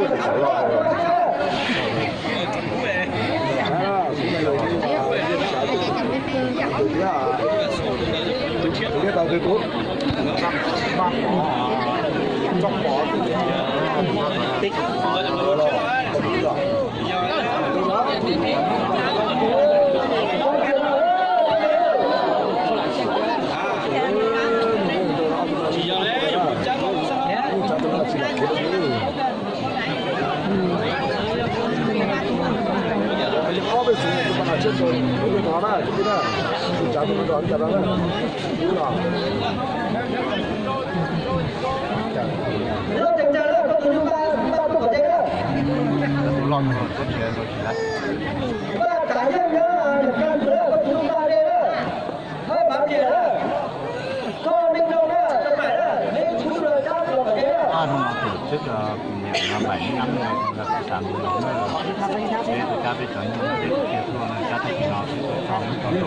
Hnub no tổ chức kỷ niệm bảy mươi năm năm thành lập thị xã Mường Lống na. Peb tus cab peb cov nyob peb tus kiag tuaj na, cab tag kis no peb tuaj txog.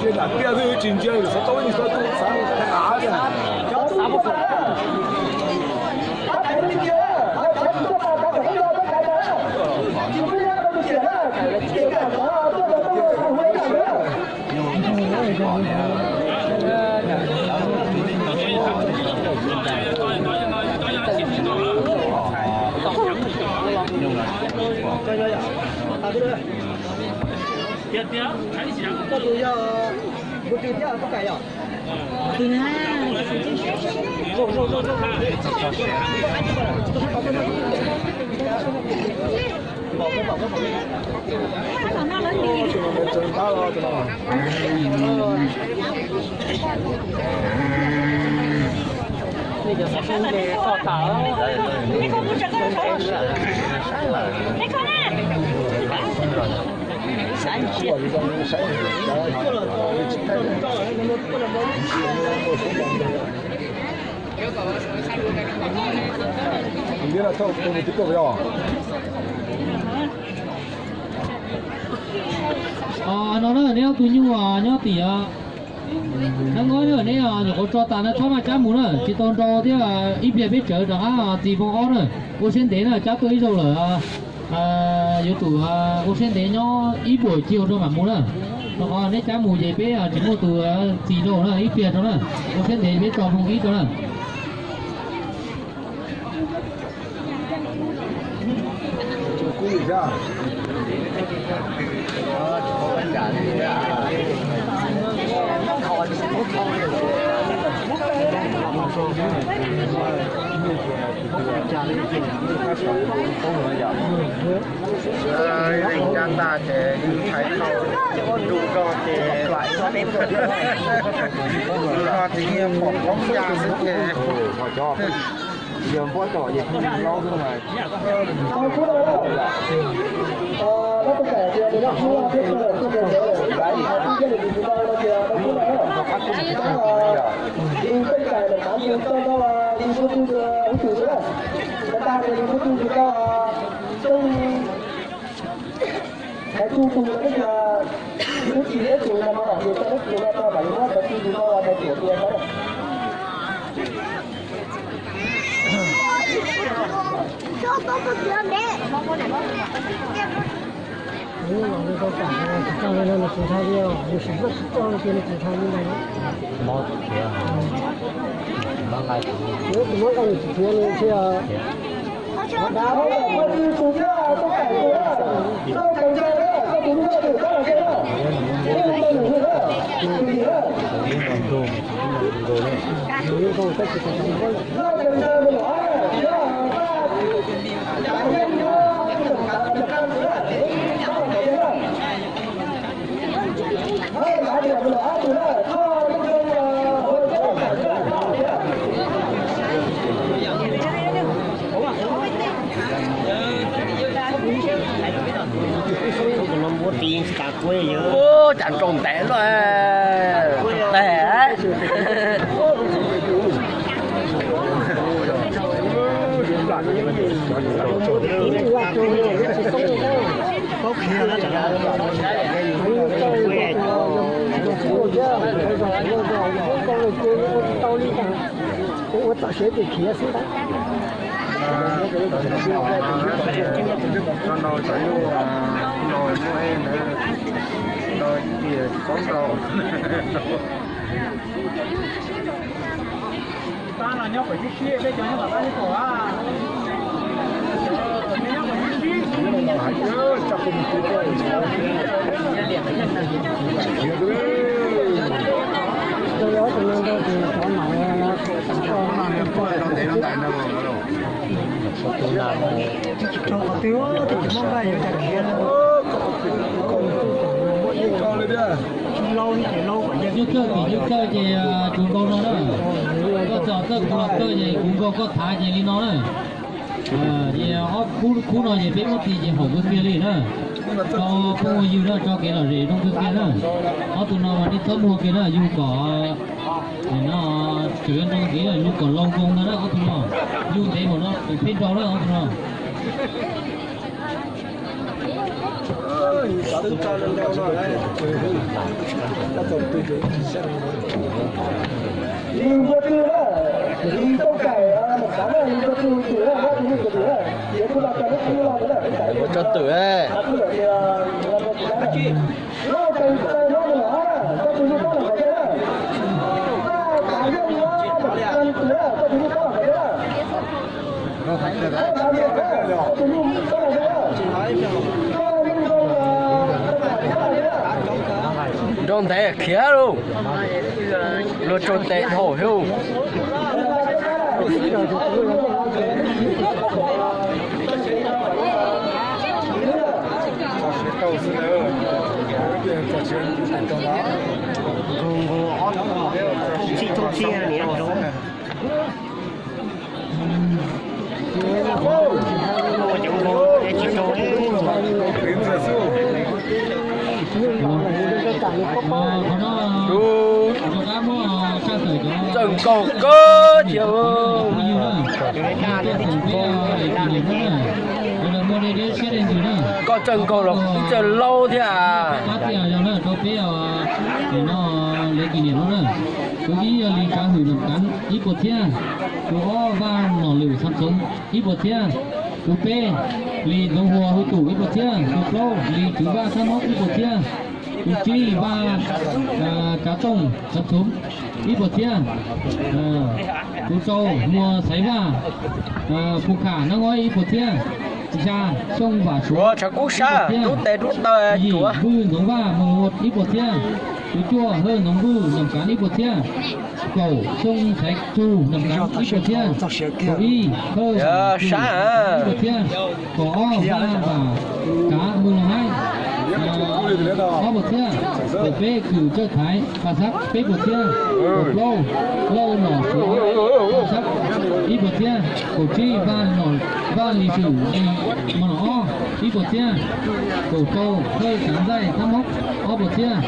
Ces nram tiaj twb tsis ntsia, xov tooj xov tooj xav tag av tiag. No na, neb ob tug nyuj nyob tim neeb neb nyuam qhuav tso tas na, txhob maj cab mus na, tsis tau nrau thiab. Ib pliag peb tseem rov qab txiv npoo ob na, ua siab ntev na, cab tuaj ib zaug lawm. Yuav tsum ua siab ntev nyob ib puas caug rau mam mus na. Rau qhov neb cab mus ces peb tsis muaj tus txiv rau na, ib pliag rau na. Ua siab ntev peb tso npoo ib rau na. Zeeg cab tag ces yeej thaiv thauj ntu zog ces no tsis nyiam pom qoob ncaj xwb ces. Hnub no los tau tam tsis tau li no nws tsis ntshai li, nws sim noj tsis tau li ces nws tsis ntshai li ntawd. Tus muab nqaij nws tsis khiav li thiab. Ub, cas nrau ntev luaj, nrau ntev. Ua txom siav ces khiav xwb ntag. Tau no cov nyuj no muaj ej ntawd, tau tias tsis paub nrau. Nyuj kawg tim nyuj kawg ces tsuas nkaus no na. Koj txawj kuv los kawg ces kuv nkaus koj thav ces li no na. Ces ob khub khub no ces peb muab tis ces haum kawg kiag li na. Tso phooj ywg na, tso kev lom zem zoo kawg kiag na. Ob tug no mas nej txhob muag kiag na, yug kom no tseem nroo ntxiv na, yug kom laus nkoos ntag na ob tug no. Yug ntev npaum no peb nrau na ob tug no. Ua tso twm. Nrau ntaiv khiav lauj, luag tsaug tes dhau lauj. Txawj nkaug kawg thiab. Koj txawj nkaug los ib txawj laub thiab. Tus ib yog Lis Kav Hwm Nom Kav ib puas txhiab, tus ob Vaj Nom Lwm Xav Txoov ib puas txhiab, tus peb Lis Ntxoov Huas Hwj Tum ib puas txhiab, tus plaub Lis Tswv Vaj Xab Mob ib puas txhiab, tus tsib Vaj Kav Tooj Xav Txoov ib puas txhiab, tus rau Muas Xaiv Vaj Phu Kham Nab Ngoib ib puas txhiab, xya Xyooj Vam Suav, tshav kub sab rub tes rub taw, yim Vwj Ntxoov Vaj Moos Huas ib puas txhiab, tus cuaj Hawj Ntxoov Vwj Nom Kav ib puas txhiab, kaum Xyooj Xaiv Tsug Nom Kav ib puas txhiab, kaum ib Hawj Tswv ib puas txhiab, kaum ob Vaj Vam Kav Moos Los Haib ob puas txhiab, kaum peb Khwm Tsawj Thaiv Pas Xab peb puas txhiab, kaum plaub Lauj Nom Suav Pas Xab ib puas txhiab, kaum tsib Vaj Lis Swm Mos Nom Ob ib puas txhiab, kaum rau Hawj Tsav Ntxaij Xab Mob ob puas txhiab,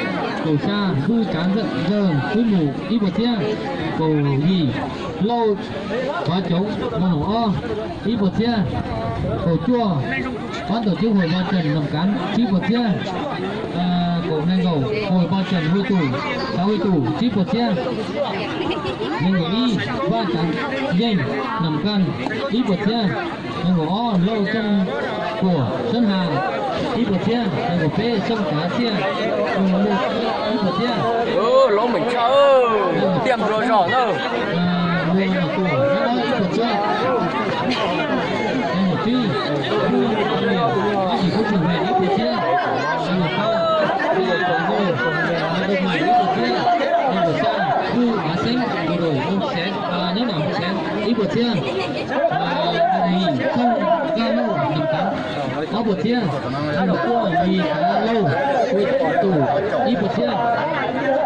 kaum xya Vwj Tsav Ntxawg Xwb Mus ib puas txhiab, kaum yim Lauj Qhov Coov Mos Nom Ob ib puas txhiab, kaum cuaj Pab Ntaum Cub Hawm Npoj Tseem Nom Kav tsib puas txhiab, kaum nees nkaum Hawm Npoj Tseem Hwj Tum Xav Hwj Tum tsib puas txhiab, nees nkaum ib Vaj Tsav Yeej Nom Kaj ib puas txhiab, nees nkaum ob Lauj Tooj Kuam Xab Has ib puas txhiab, nees nkaum peb Xyooj Kav Txiaj Mus ib puas txhiab, Lauj Meem Tshaj, Tiaj Nplua Zos na, Muas Nom Tuam Nab Dob ib puas txhiab, nees nkaum tsib Vwj Liam Ab Yim Kub Tsuj Hais ib puas txhiab, nees nkaum peb Vwj Kav Nkaus Mas ib puas txhiab, nees nkaum xya Vwj Av Xeeb Nkaus Daus Xeev, Nyob Nam Xeev ib puas txhiab, nees nkaum yim Tooj Vaj Lauj Nom Kav ob puas txhiab, nees nkaum cuaj Lis Kav Lauj Hwj Tum ib puas txhiab,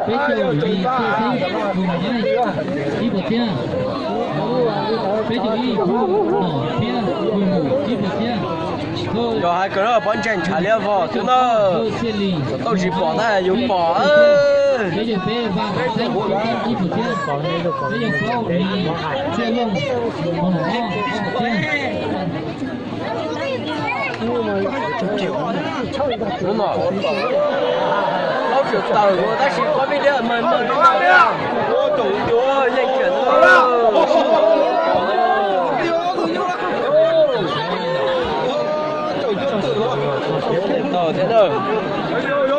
peb caug Lis Txhiaj Xeeb Hwj Nom Haib ib puas txhiab, peb caug ib Vwj Nom Thiab Hwj Mus ib puas txhiab. Yog hais kawg na, pob ntseg ntshav liab vog xwb na. Tau tsis pom na, yus pom. Peb caug peb Vaj Xeeb ib puas txhiab, peb caug plaub Lis Txhiaj Looj Mos Nom Ob ob puas txhiab. Hnub no plaub triệu tawm tab sis quab vib dab mas mas ua tus yuav yeej kiag. Tau thiab na.